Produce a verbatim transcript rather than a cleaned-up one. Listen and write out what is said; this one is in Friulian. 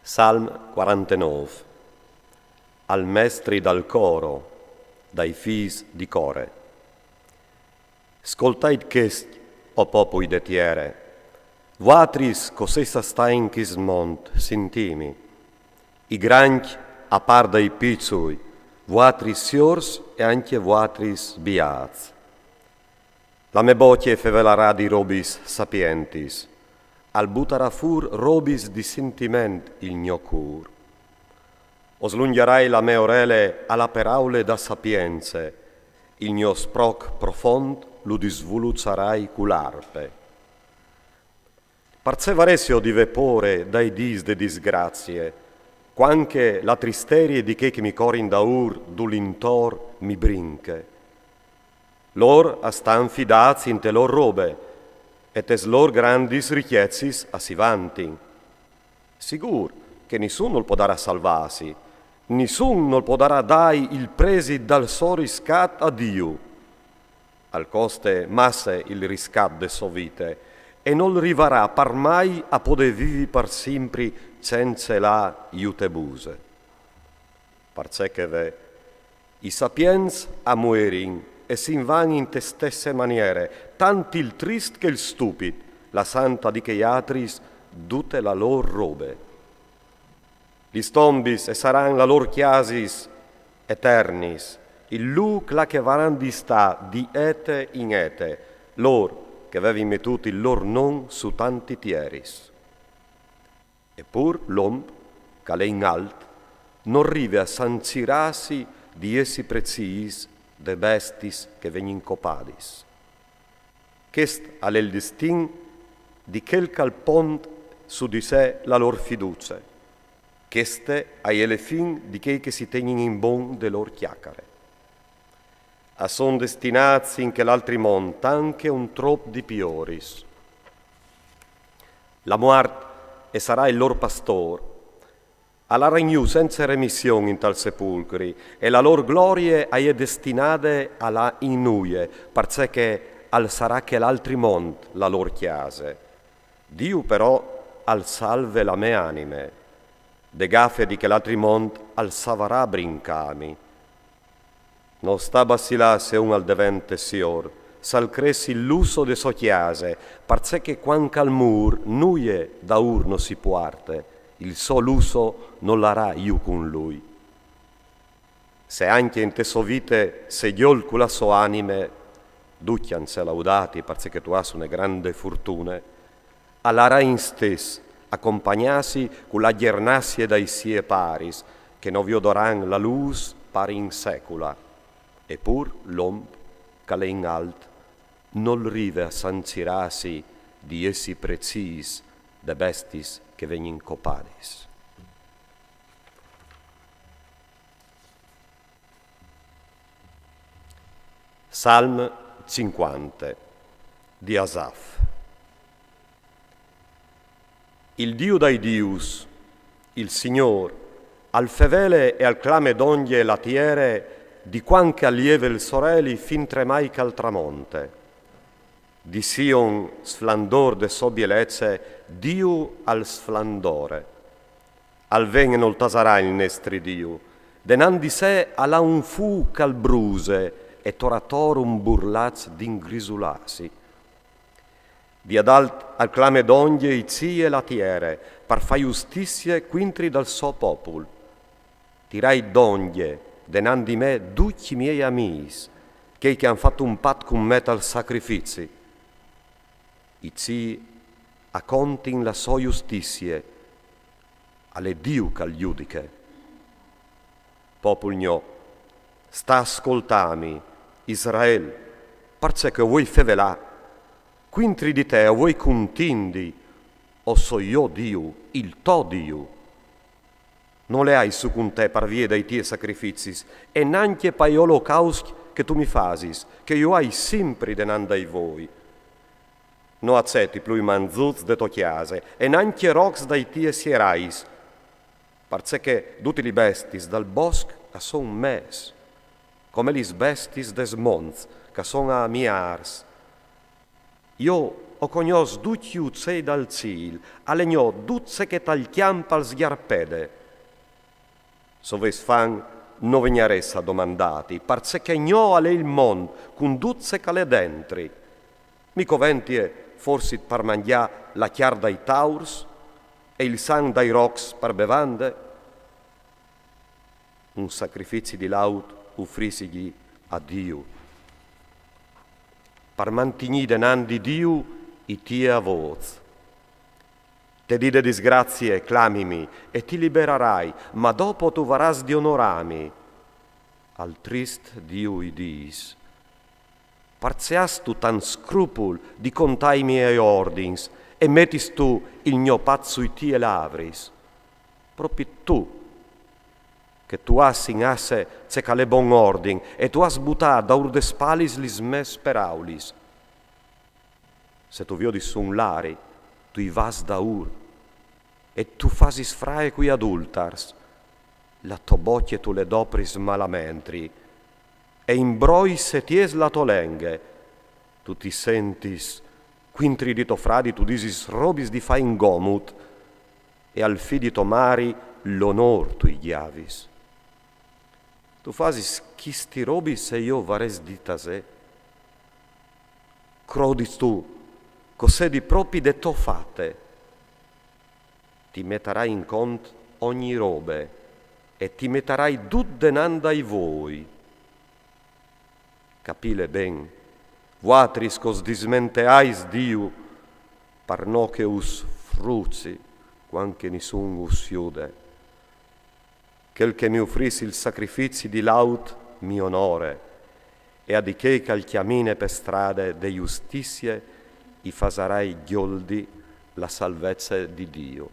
Salm quarantenov. Al mestri dal coro, dai fis di Core. Scoltait chest, o popui de tiere, vuatris co seis a sta in chis mont, sintimi. I grancj a par dai piçui, vuatris siors e ancje vuatris biâts. La mê bocje fevelarà di robis sapientis, al butarà fûr robis di sintiment il gno cûr. O slungjarai la mê orele a la peraule da sapience, il gno sproc profont lu disvuluçarai cu l'arpe. Parcè varessio di vê pôre dai dîs de disgracie, cuant che la tristerie di chei che mi corin daûr dulintor mi brinche? Lôr a stan fidâts inte lôr robe, e tes lôr grandis ricjecis a si vantin. Sigûr che nissun nol podarà salvâsi, nissun nol podarà dâi il presit dal so riscat a Diu. Al coste masse il riscat de sô vite, e nol rivarà par mai a podê vivi par simpri cence lâ jute buse. Parcè che ve, i sapients a muerin e si 'nt van inte stesse maniere, tant il trist che il stupit, lassant a di chei altris dute la lôr robe. Lis tombis e saran la lôr cjasis eternis, il lûc là che varan di stâ di ete in ete, lôr che a vevin metût il lôr non su tantis tieris. E pûr l'om, che al è in alt, nol rive a sancirâsi di jessi precîs de bestiis che a vegnin copadis. Chest al è il destin di chei che al pont su di se la lôr fiducie. Cheste e je la fin di chei che si tegnin in bon de lôr cjacare. A son destinâts in chel altri mont ancje un trop di pioris. La muart e sarà il lôr pastôr. A laran jù cence remission intal sepulcri, e la lôr glorie e je destinade a lâ in nuie, parcè che al sarà chel altri mont la lôr cjase. Diu però al salve la mê anime. De gafe di chel altri mont al savarà brincâmi. No sta bacilâ se un al devente siôr, s'al cressi il lusso de sô cjase, parcè che cuant che al mûr nuie daûr no si puarte, il so lusso nol larà jù cun lui. Se ancje inte sô vite se gjol cu la sô anime, ducj àn ce laudâti parcè che tu âs une grande fortune, al larà in stes a compagnâsi cu la gjernazie dai siei paris, che no viodoran la lûs par in secula. E pûr l'om che al è in alt nol rive a sancirâsi di jessi precîs de bestiis che a vegnin copadis. Salm cincuante, di Asaf. Il Diu dai dius, il Signôr, al fevele e al clame dongje la tiere di cuant che al jeve il soreli fin tremai che al tramonte. Di Sion, sflandôr de sô bielece, Diu al sflandore. Al ven e nol tasarà il nestri Diu. Denant di se al à un fûc che al bruse e tor ator un burlaç di ingrisulâsi. Di adalt al clame dongje i cîi e la tiere, par fâ justizie cuintri dal so popul. Tirait dongje denant di me ducj i miei amîs, chei che a àn fat un pat cun me tal sacrifici. I cîi a contin la sô justizie, al è Diu che al judiche. Popul gno, sta a scoltâmi, Israel, parcè che o vuei fevelâ, cuintri di te o vuei cuntindi, o soi jo Diu, il to Diu. No leai sù cun te par vie dai tiei sacrificis, e nancje pai olocauscj che tu mi fasis, che ju ai simpri denant dai voi. No aceti plui manzuts de tô cjase, e nancje rocs dai tiei sierais, parcè che dutis lis bestiis dal bosc a son mês, come lis bestiis des monts che a son a miârs. Jo O cognòs ducj i ucei dal cîl, al è gno dut ce che tal cjamp al sgjarpede. Se o ves fam, no vignarès a domandâti, parcè che gno al è il mont cun dut ce che al è dentri. Mi coventie forsit par mangjâ la cjar dai taurs e il sanc dai rocs par bevande? Un sacrifici di laut ufrissigli a Diu. Par mantignî denant di Diu i tie a vôs. Te dì de disgrazie clamimi e ti liberarai, ma dopo tu varâs di onorâmi. Al trist Diu i dîs: Parcè âstu tant scrupul di contâ i miei ordins e metistu il gno pat sui tiei lavris? Propit tu, che tu âs in asse ce che al è bon ordin e tu âs butât daûr des spalis lis mês peraulis. Se tu viodis un lari, tu i vas daûr e tu fasis fraie cui adultars. La tô bocje tu le dopris malamentri e imbrois e ties la tô lenghe. Tu ti sentis cuintri di to fradi, tu disis robis di fâ ingomut e al fi di tô mari l'onôr tu i gjavis. Tu fasis chisti robis e jo varès di tasê? Crodistu che o sedi propit de tô fate? Ti metarai in cont ogni robe e ti metarai dut denant dai voi. Capìle ben, vuatris che us dismenteais Diu, par no che us fruci cuant che nissun us jude. Chel che mi ufrìs il sacrifici di laut mi onore, e a di chei che al cjamine pe strade de justizie i fasarai gjoldi la salvece di Diu.